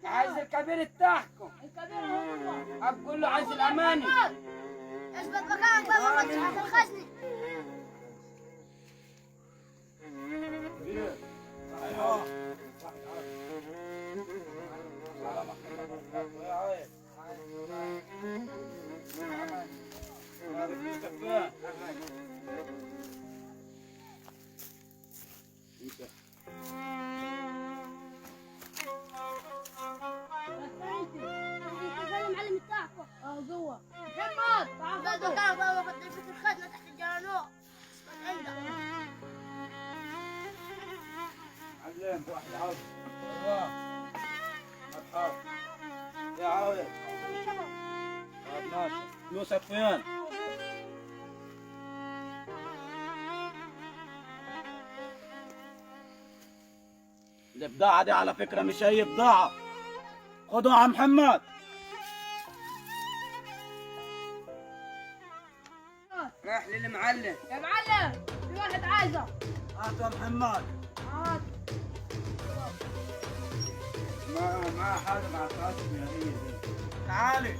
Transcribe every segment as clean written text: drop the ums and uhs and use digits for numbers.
عايز الكبير بتاعكم. الكبير هو. اقول له عايز الاماني. اثبت مكانك بقى، ما تحت الخزنة. المعلم بتاعكم اه جوه. محمد تعال اثبت مكانك بقى، ما تحت الخزنة تحت الجرانوق. اثبت عندك. علم واحد عاوز. ايوه مرحبا يا عاوز. ماشي. فلوسك فين؟ البضاعة دي على فكرة مش أي بضاعة. خدوها يا محمد. رايح للمعلم. يا معلم في واحد عايزه. هات يا محمد. هات. ما حاجة مع قاسم يا هي. تعالي.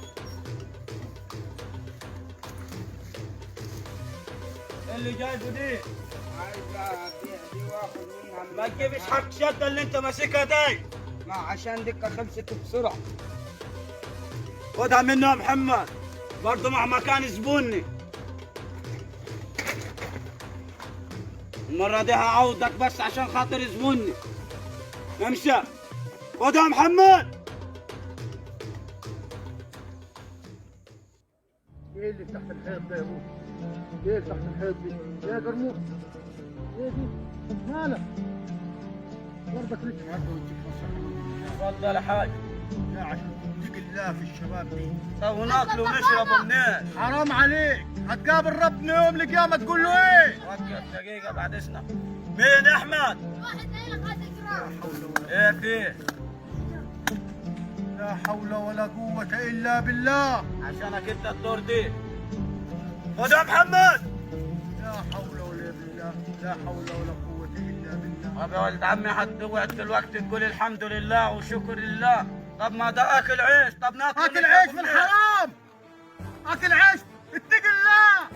اللي جايبه دي؟ عايز ابيع دي واخد منها. ما تجيبش حق شدة اللي انت ماسكها دي. ما عشان دقة خلصت بسرعة. خدها منه يا محمد، برضه مع مكان زبوني. المرة دي هعوضك بس عشان خاطر زبوني. امشي. خدها يا محمد. ايه اللي تحت الحيط ده يا ابوك؟ ايه اللي تحت الحيط دي؟ يا قرموط ايه دي؟ مالك؟ ضربك رجل. تفضل يا حاج. لا عشان تتقي الله في الشباب دي. طب وناكلوا ونشربوا منين؟ حرام عليك، هتقابل ربنا يوم القيامة تقول له ايه؟ وقف دقيقة بعد اذنك. مين احمد؟ واحد جاي لك عايز الجرام. ايه فيه؟ لا حول ولا قوة إلا بالله. عشانك انت الدور دي. خد يا محمد. لا حول ولا بالله، لا حول ولا قوة إلا بالله. طب يا ولد عمي هتقعد دلوقتي تقول الحمد لله وشكر لله. طب ما ده اكل عيش. طب ناكل اكل عيش من حرام، اكل عيش. اتقي الله،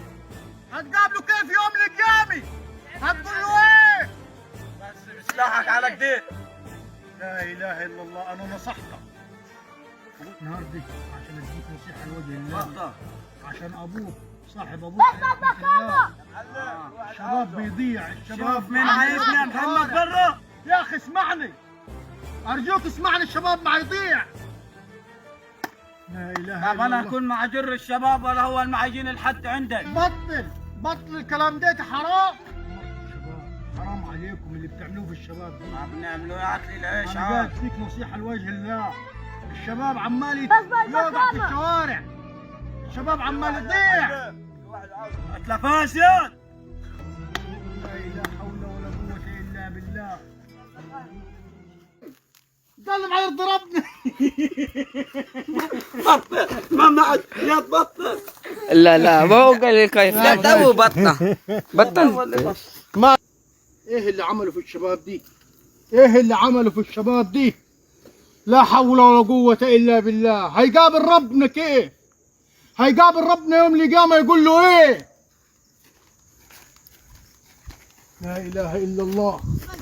هتقابله كيف يوم القيامة؟ هتقول له ايه؟ بس بسلاحك على كده. لا اله الا الله. انا نصحتك النهارده عشان اديك نصيحة لوجه الله. تفضل. عشان ابوك صاحب ابوك. الشباب بيضيع، الشباب شوف مين عايشنا يا محمد برا. يا اخي اسمعني، ارجوك اسمعني، الشباب ما يضيع. لا اله الا طب انا الله. اكون مع جر الشباب ولا هو المعجين الحد عندك؟ بطل بطل الكلام ده، حرام. شباب حرام عليكم اللي بتعملوه في الشباب ده. ما بنعملوا اكل العيش. انا عاد قاعد فيك نصيحة لوجه الله. الشباب عمال يوقع في الشوارع، الشباب عمال يضيع. اتلفاش يا لا حول ولا قوة الا بالله. قال معي ضربني. بطل ما معك يا تبطل. لا لا ما هو قال لي كيف. لا تو بطنه بطل. ما ايه اللي عملوا في الشباب دي؟ ايه اللي عملوا في الشباب دي؟ لا حول ولا قوة الا بالله. هيقابل ربنا كيف؟ هيقابل ربنا يوم القيامة يقول له ايه؟ لا اله الا الله.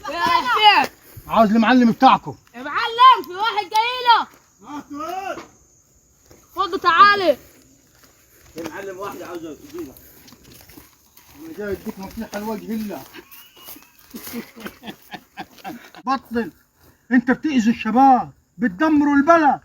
يا حسين عاوز المعلم بتاعكم. يا معلم في واحد جاي لك. خده تعالي. يا معلم واحد عاوز يجيبك. انا جاي اديك نصيحة لوجه الله. بطل، انت بتأذي الشباب، بتدمروا البلد.